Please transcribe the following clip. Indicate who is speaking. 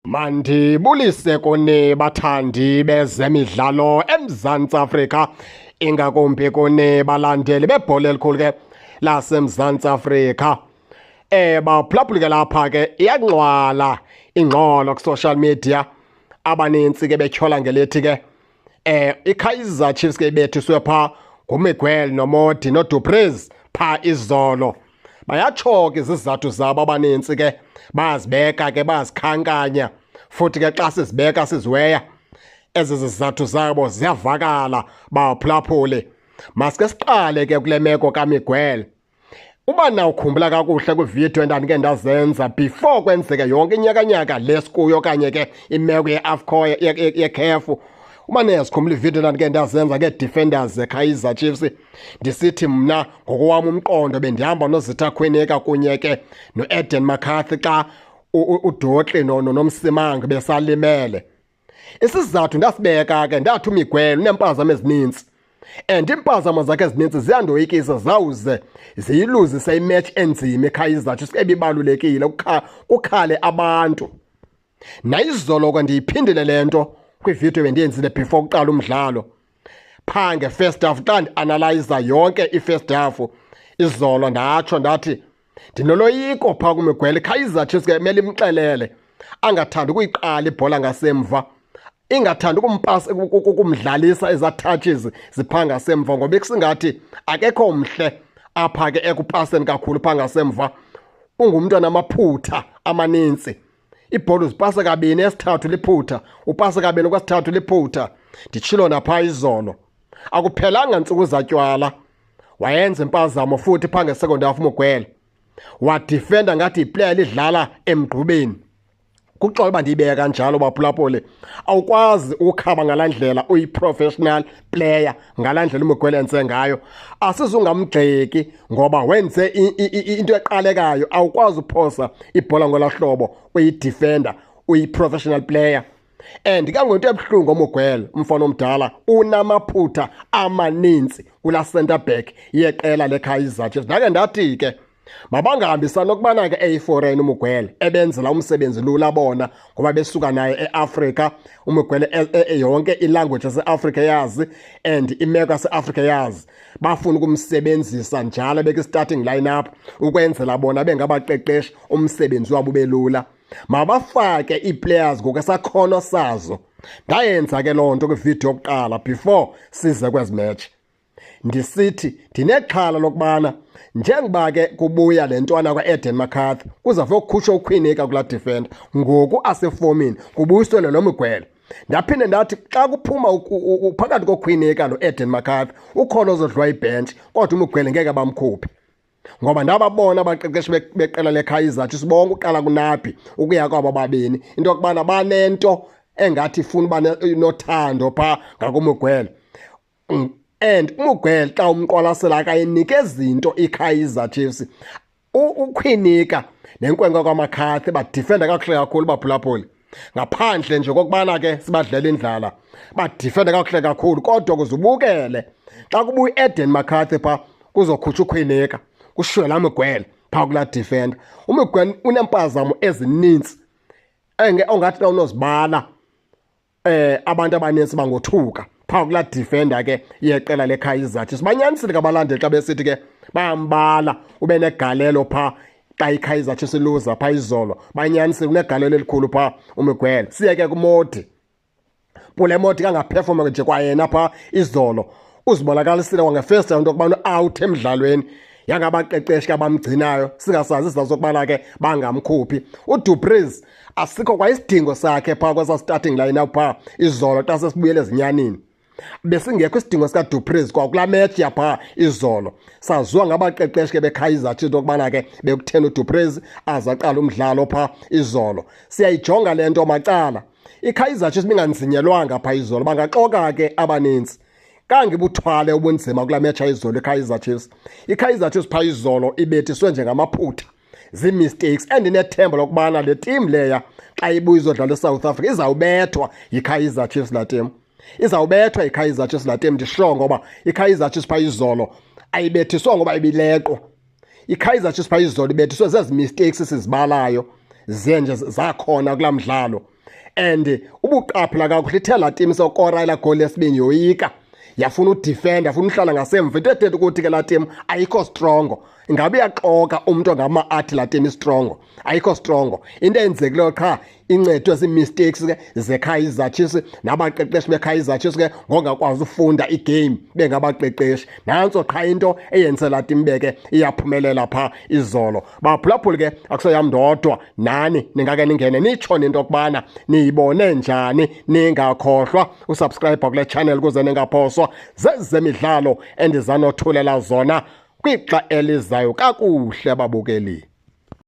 Speaker 1: Mandibulise kuni bathandi bezemidlalo eMzantsi Afrika, ingakumbi kuni balandeli bebhola elikhulu ke laseMzantsi Afrika. Baphulaphuli ke lapha ke iyangxwala ingxolo ku-social media, abanintsi ke betyhola ngelithi ke iKaizer Chiefs ke ibethiswe pha nguMiguel noModi noDu Preez pha izolo. Bayatsho ke izizathu zabo, abanintsi ke bayazibeka ke bayazikhankanya, futhi ke xa sizibeka siziweya ezi zizathu zabo ziyavakala baphulaphuli. Masike siqale ke kule meko kaMiguel. Uba nawukhumbula kakuhle kwividiyo endandike ndazenza before kwenzeke yonke inyakanyaka lesikuyo okanye ke imeko ye-AFCON yeCAF, uba niyazikhumbula ividiyo endandike ndazenza ngee-defenders zeKaizer Chiefs, ndisithi mna ngokowam umqondo bendihamba noZitha Kwinika kunye ke noAden McCarthy xa uDortley noMsimang besalimele. Isizathu ndasibeka ke, ndathi uMiguel uneempazamo ezininzi, and iimpazamo zakhe ezininzi ziyandoyikisa, zawuze ziyiluzise imatch enzima iKaizer Chiefs ebibalulekile kukhale abantu. Nayizolo ke ndiyiphindile le nto kwividiyo bendiyenzile before kuqala umdlalo phaa nge-first half. Xa ndianalyza yonke i-first half izolo, ndatsho ndathi ndinoloyiko phaa kuMiguel. iKaizer Chiefs ke kumele imxelele angathandi ukuyiqala ibhola ngasemva, ingathandi ukumpasa, ukumdlalisa ezaa touches ziphaa ngasemva, ngoba ekusingathi akekho mhle apha ke ekupaseni kakhulu phaa ngasemva. Ungumntu onamaphutha amanintsi, ibhola uzipasa kabini, esithathu liphutha, upasa kabini kwesithathu liphutha. Nditshilo naphaa izolo, akuphelanga ntsuku zatywala wayenza impazamo futhi phaa nge-second half uMiguel, wadifenda ngathi yiplayer lidlala emgqubeni. Kuxolo uba ndiyibeke kanjalo baphulaphuli, awukwazi ukukhaba ngalaa ndlela uyi-professional player, ngalaa ndlela uMiguel enze ngayo. Asizungamgxeki ngoba wenze into eqalekayo. Awukwazi uphosa ibhola ngolaa hlobo uyi-defender, uyi-professional player. And ke ngento ebuhlungu, uMiguel umfana omdala unamaphutha amaninzi kulaa center back yeqela leKaizer Chiefs. Ndake ndathi ke mabangahambisani okubana ke eyi-foreign uMiguel ebenzela umsebenzi lula bona, ngoba besuka naye eAfrika uMiguel, yonke ilanguage yaseAfrika yazi and imeko yaseAfrika yazi. Bafuna ukumsebenzisa njalo beki-starting lineup ukwenzela bona bengabaqeqeshi umsebenzi wabo ube lula. Mabafake ii-players ngokwesakhono sazo. Ndayenza ke loo nto kwividiyo yokuqala before size kwezi match, ndisithi ndinexhala lokubana njengoba ke kubuya le ntwana kwa-Eden McCarthy, kuzawufike kukhutshwe uKwinika kulaa defender ngoku asefomini, kubuyiselwe lo Miguel. Ndaphinde ndathi xa kuphuma phakathi koKwinika no-Eden McCarthy ukhona ozodliwa ibhentshi, kodwa uMiguel ngeke bamkhuphe, ngoba ndababona abaqeqeshi beqela leKaizer Chiefs bonke uqala kuNabi ukuya kwabo babini into yokubana banento engathi ifuna uba nothando phaa ngakuMiguel. And uMiguel xa umqwalasela akayinikezi into iKaizer Chiefs. UKwinika nenkwenkwe kwaMcCarthy badifenda kakuhle kakhulu baphulaphuli, ngaphandle nje kokubana ke sibadlela indlala, badifenda kakuhle kakhulu. Kodwa kuzubukele xa kubuya uEden McCarthy phaa, kuzokhutshwa uKwinika, kushiywe laa Miguel phaa kulaa defender. UMiguel uneempazamo ezininzi enge ongathi xa unozibala abantu abaninzi bangothuka phaa kulaa defender ke yeqela leKaizer Chiefs. Banyanisile ke abalandeli xa besithi ke bayambala ube negalelo phaa xa iKaizer Chiefs iluza phaa izolo. Banyanisile, unegalelo elikhulu phaa uMiguel. Siye ke kuModi Pule Mmodi, kangaphefoma nje kwayena phaa izolo, uzibonakalisile kwange-first round okubana out emdlalweni yangabaqeqeshi abamgcinayo, singasazi isizathu sokubana ke bangamkhuphi. UDu Preez asikho kwa isidingo sakhe phaa kwesa starting line phaa izolo. Xa sesibuyele ezinyanini, besingekho isidingo sikaDu Preez kwakulaa match yaphaa izolo. Saziwa ngabaqeqeshi ke beKaizer Chiefs into yokubana ke bekutheni uDu Preez aze aqale umdlalo phaa izolo. Siyayijonga le nto macala iKaizer Chiefs binganzinyelwanga phaa izolo, bangaxoka ke abanintsi kangibuthwale ubunzima kulaa match ayizolo iKaizer Chiefs. IKaizer Chiefs phaa izolo ibethiswe njengamaphutha, zii-mistakes, endinethemba lokubana le team leya xa ibuya izodlala eSouth Africa izawubethwa yiKaizer Chiefs. Laa team izawubethwa yiKaizer Chiefs laa team, ndisho ngoba iKaizer Chiefs phaa izolo ayibethiswa ngoba ibileqwa. IKaizer Chiefs phaa izolo ibethiswe zezi mistakes sizibalayo zenje zakhona kulaa mdlalo. And ubuqaphela kakuhle, ithe laa team sokora elaa goli lesibini yoyika, yafuna udefenda, yafuna uhlala ngasemva. Into ethetha ukuthi ke laa team ayikho strongo. Ingabe uyaxoka umntu ongama athi laa team istrongo? Ayikho strongo. Into eyenzekileyo qha incedwe zii-mistakes ke zeKaizer Chiefs nabaqeqeshi beKaizer Chiefs ke ngongakwazi ufunda igame bengabaqeqeshi. Nantso qha into eyenze laa team beke iyaphumelela phaa izolo. Baphulaphuli ke, akuseyam ndodwa, nani ningake ningene nitsho into yokubana niyibone njani. Ningakhohlwa usubscribe kule channel ukuze ningaphoswa zezemidlalo endizanothulela zona kwixa elizayo. Kakuhle, babukeli.